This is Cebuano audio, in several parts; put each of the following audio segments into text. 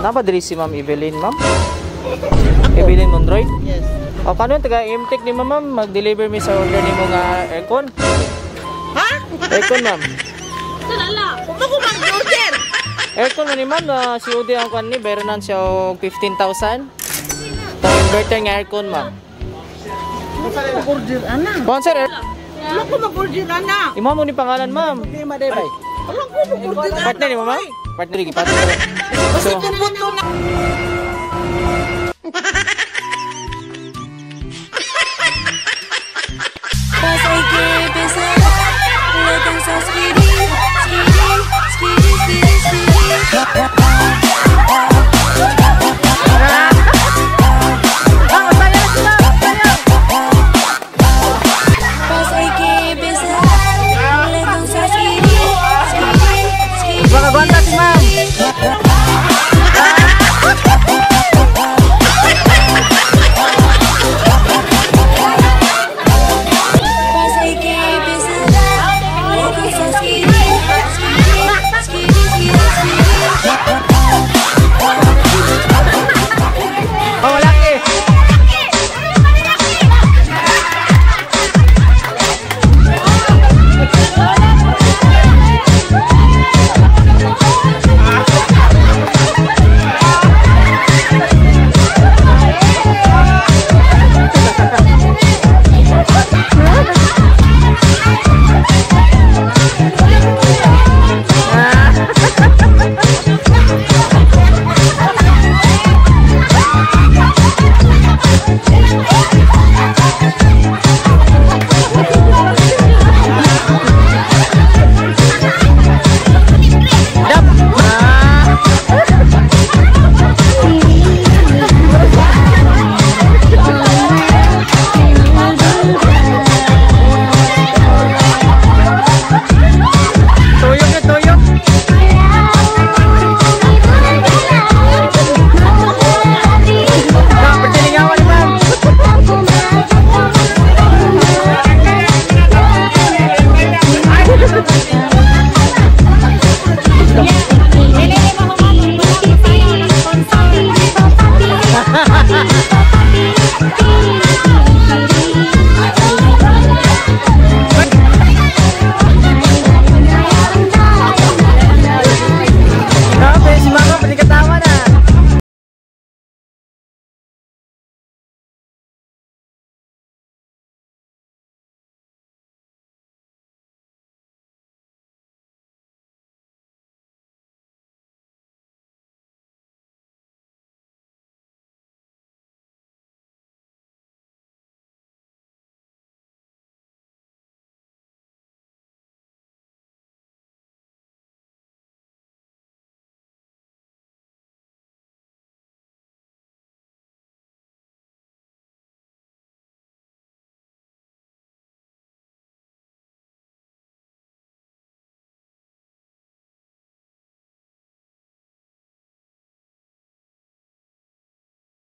Napa diri si Ma'am Evelyn, ma'am? Evelyn Monroy? Yes. O kanon taga MTech ni ma'am, mag-deliver mi sa order nimo nga aircon. Ha? Aircon, ma'am. Salala. Kung ako mag-order. Aircon man ni ma'am, si Udi ang kwan ni bayranan siya og 15,000. To inverter nga aircon, ma'am. Mag-order ana. Kuan sir. Wala ko mag-order ana. Imo mo ni pangalan, ma'am. Problema day bay. Wala ko mag-order ana. Partner ni mo, ma'am? Partner gi partner. So,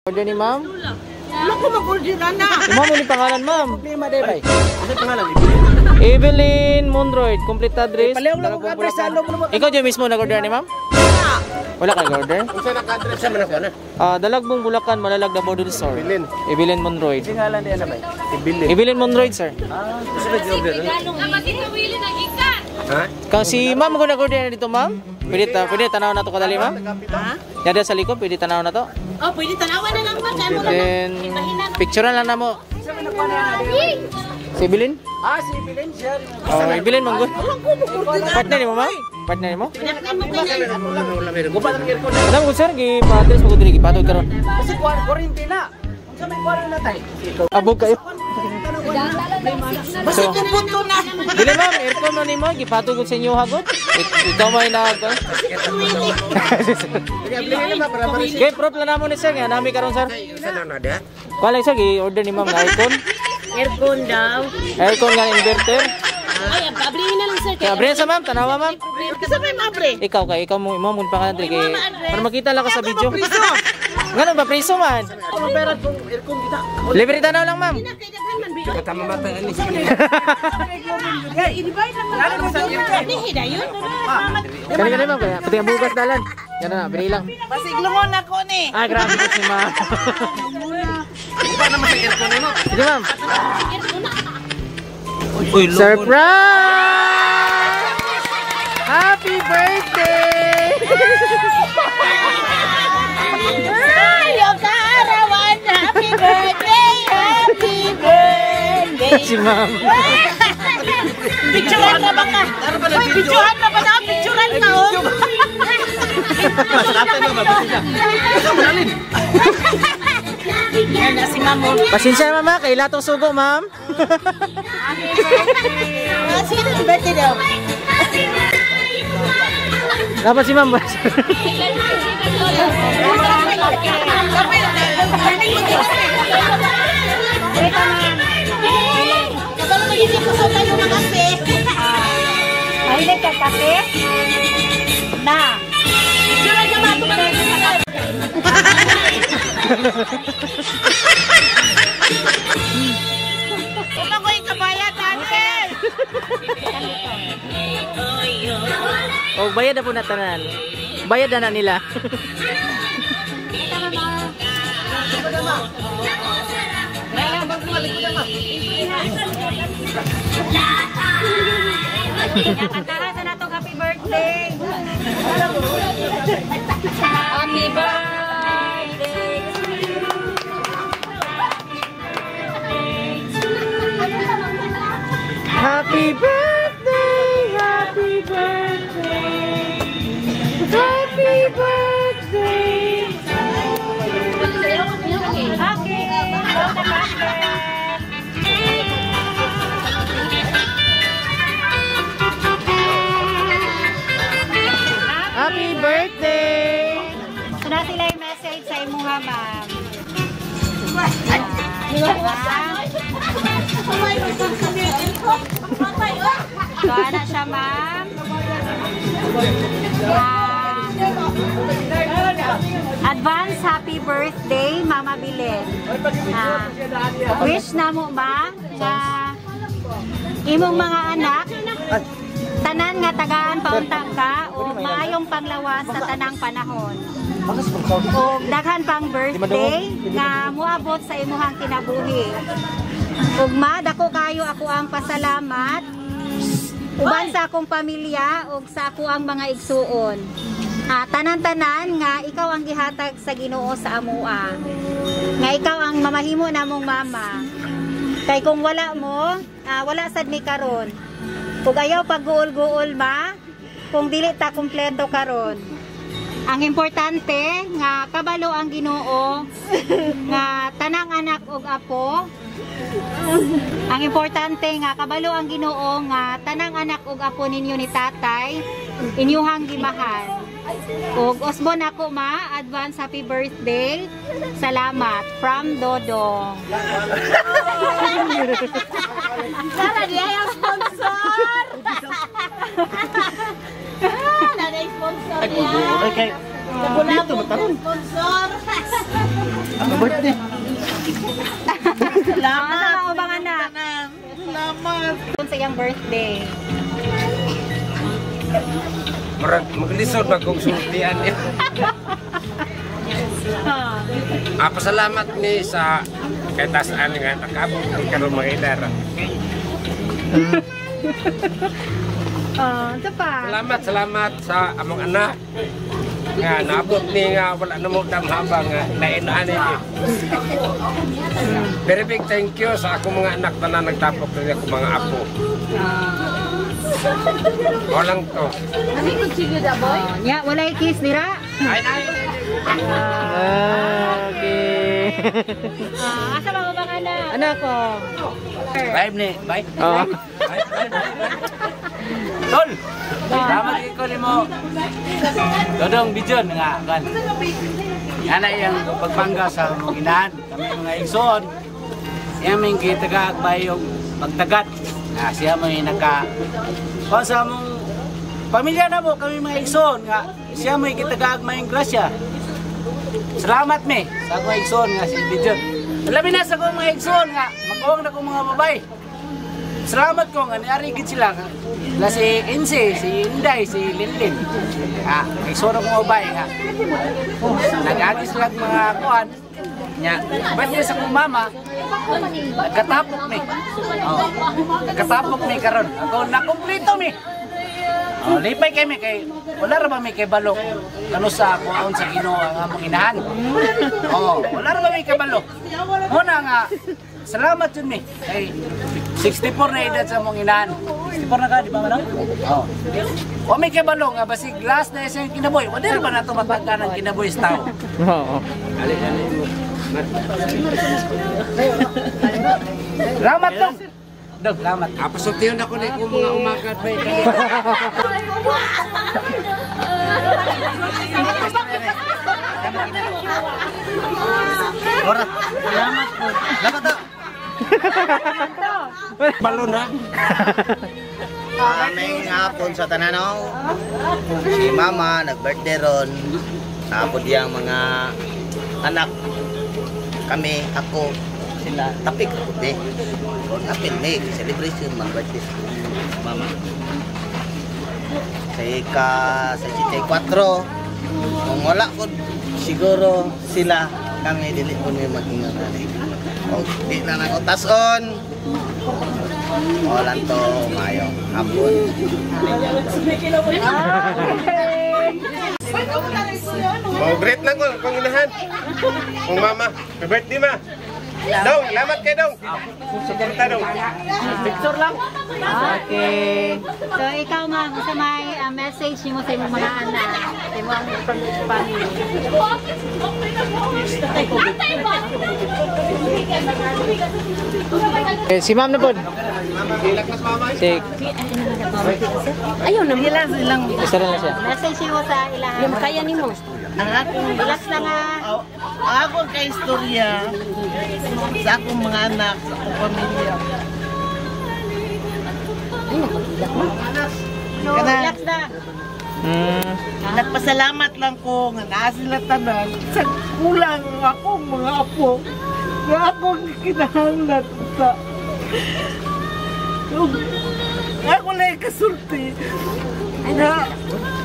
order ni ma'am? Wala ko mag-order ana. Imo mo ni pangalan, ma'am. Problema day bay. Ano pangalan? Evelyn Monroy, complete address. Palayo lang ang address sa loob mo. Ikaw dyan mismo nag-order ni ma'am? Wala ka nag-order? Unsa na ka-address sa man ako na? Dalagbong Bulacan, Malalag, Davao del Sur. Evelyn. Evelyn Monroy. Pangalan niya na bay. Evelyn. Evelyn Monroy, sir. Ah, gusto na order. Ha? Kang si ma'am ko nag-order na dito, ma'am? Pwede pwede tanaw na to kadali, ma'am? Ha? Yada sa likod, pwede tanaw na to. Oh, pwede tanawan na lang ba? Kaya mo lang. Then picturean lang na mo. Si Evelyn? Ah, si Evelyn siya. Oh, Evelyn manggod. Partner ni mo, ma'am? Partner ni mo? Wala meron. Alam ko sir, gi-address mo ko diri, gipatog karon. Kasi quarantine na. Sa may kuwan na tay. Abog kayo. Basta kung punto na. Dili ma'am, aircon man nimo gipatugod sa inyo hagod. Ikaw may nag. Okay, proof lang namo ni sir nga nami karon sir. Sa na na Kuha lang sir, gi-order ni ma'am nga aircon. Aircon daw. Aircon nga inverter. Ay, ablihin na lang sir. Kaya abre sa ma'am, tanawa ma'am. Kasi may mabre. Ikaw kay ikaw mo imo mo pa diri kay para makita lang ka sa video. Ngano ba preso man? Ako pera kung aircon kita. Libre tanaw lang ma'am. Tama mata ani. Hidayon. Kani kani ma'am kaya pati ang bugas dalan. Yan na, bili lang. Pasiglungon ako ni. Ah, grabe ko si ma'am. Sige ma'am. Uy, Surprise! Happy birthday! Ay, kaarawan. Happy birthday! Happy birthday! Si ma'am. Picturean na ba ka? Uy, picturean na ba na? Picturean na, oh. Yan na si ma'am. Oh. Pasensya na mama, kay latong sugo ma'am. Sino ang birthday daw? Dapat si ma'am. Kabalo magiging kusog kayo mga kape. Mahilig ka kape? Na. Picturean na ba ito mga Uma ko yung kabayan natin. O bayad na po na tanan. Bayad na na nila. Kantahan sa natong happy birthday. Happy birthday. Happy birthday! Happy birthday! Happy birthday! Okay. Blow the candle. Happy birthday! So na sila yung message sa imuha, ma'am. So, ana siya, ma'am. Advance happy birthday, Mama Bilen. Wish na mo, ma, nga imong mga anak, tanan nga tagaan paunta ka o maayong panglawas sa tanang panahon. O daghan pang birthday nga moabot sa imuhang kinabuhi. Ug ma, dako kayo ako ang pasalamat uban sa akong pamilya ug sa ako ang mga igsuon. Tanan-tanan nga ikaw ang gihatag sa Ginoo sa amoa. Nga ikaw ang mamahimo namong mama. Kay kung wala mo, wala sad mi karon. Ug ayaw pagguol-guol ma, kung dili ta kumpleto karon. Ang importante nga kabalo ang Ginoo nga tanang anak ug apo. Ang importante nga kabalo ang Ginoo nga tanang anak ug apo ninyo ni tatay inyuhang gimahal. Ug usbon ako ma, advance happy birthday. Salamat from Dodong. Sara, di ay ang sponsor! Nanay sponsor niya. Okay. Nabulabog ang sponsor. Birthday. Salamat. Sa mga anak. Salamat. Sa iyang birthday. Murag maglisod ba kung sultian niya. Pasalamat ni sa kay tasaan nga nakaabot ni karon mga idara. Ito pa. Salamat, salamat sa among anak nga naabot ni nga wala na mo damhaba nga lain-ani ni. Very big thank you sa akong mga anak tanan nagtapok ni akong mga apo. Walang to. Nya, walay kiss dira. Ay, ay, ay. Okay. Okay. Asa ba bang anak? Anak ko. Live ni, bye. Oh. Tol. Salamat ko nimo. Dodong Bijon nga kan. Ana iyang pagpangga sa among inahan, kami mga igsoon. Siya may gitagag bayong pagtagat. Siya may naka kuan sa among pamilya na mo kami mga igsoon nga siya may gitagag mayong grasya. Salamat me sa akong igsoon nga si Bijon. Labi na sa akong mga igsoon nga magkuwang na kong mga babay. Salamat ko nga niari gid sila. La si Insi, si Inday, si Linlin. Igsoon akong babay nga. Nag-agi sila og mga kuan. Nya, ba't niya sa akong mama? Nagkatapok mi. Oh, nagkatapok mi karon. Ako nakumpleto mi. Oh, lipay kami kay wala ra ba mi kay balok kano sa kuan sa Ginoo ang among inahan. Oh, wala ra ba mi kay balok. Muna nga salamat jud mi kay 64 na edad sa among inahan. 64 na ka di ba manang? Oh. Wa mi kay balok nga basig last na isang kinabuhi. Wa ra ba nato matagka ng kinabuhi sa tao. Oo. Salamat dong. Dong, salamat. Pasultiyon ako na kung mga umagat ba. Ora. Salamat po. Dapat to. Balon ha. Aming hapon sa Tananaw. Si Mama nag-birthday ron. Tapos diyang mga anak kami, ako, sila, tapik ako di. Apil ni, celebration man birthday si Mama. Sa ika, sa 64, kung wala ko, siguro sila, kami dili ko ni mag-ingon na ni. O, di na nang utason. Wala to, mayong hapon. Oh, great lang ko, kung inahan. Kung mama, happy birthday ma. Dong, salamat kay Dong. Suporta Dong. Picture lang. Okay. So ikaw ma'am, sa may message nimo sa imong mga anak, sa imong family. Eh, si ma'am na po. Si Ayaw na ilang ilang isa na lang siya. Message nimo sa ilang. kaya nimo. Ang akong Relax lang ah. Ang akong kaistorya sa akong mga anak, sa akong pamilya. Ay nakakilak mo. Relax na. Nagpasalamat lang ko nga naa sila tanan sa kulang ang akong mga apo nga akong kinahanglan sa ako lang kasulti na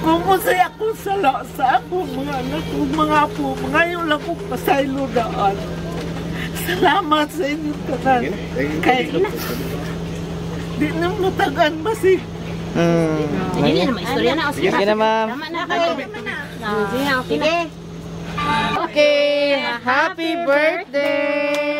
kung usay akong sala sa akong mga anak kong mga apo, ngayon lang kong pasaylo daan. Salamat sa inyong tanan. Kay di na matagan basig. Dili na maistorya na. Sige na ma'am. Tama na kayo. Sige na, okay na. Sige. Okay, happy birthday!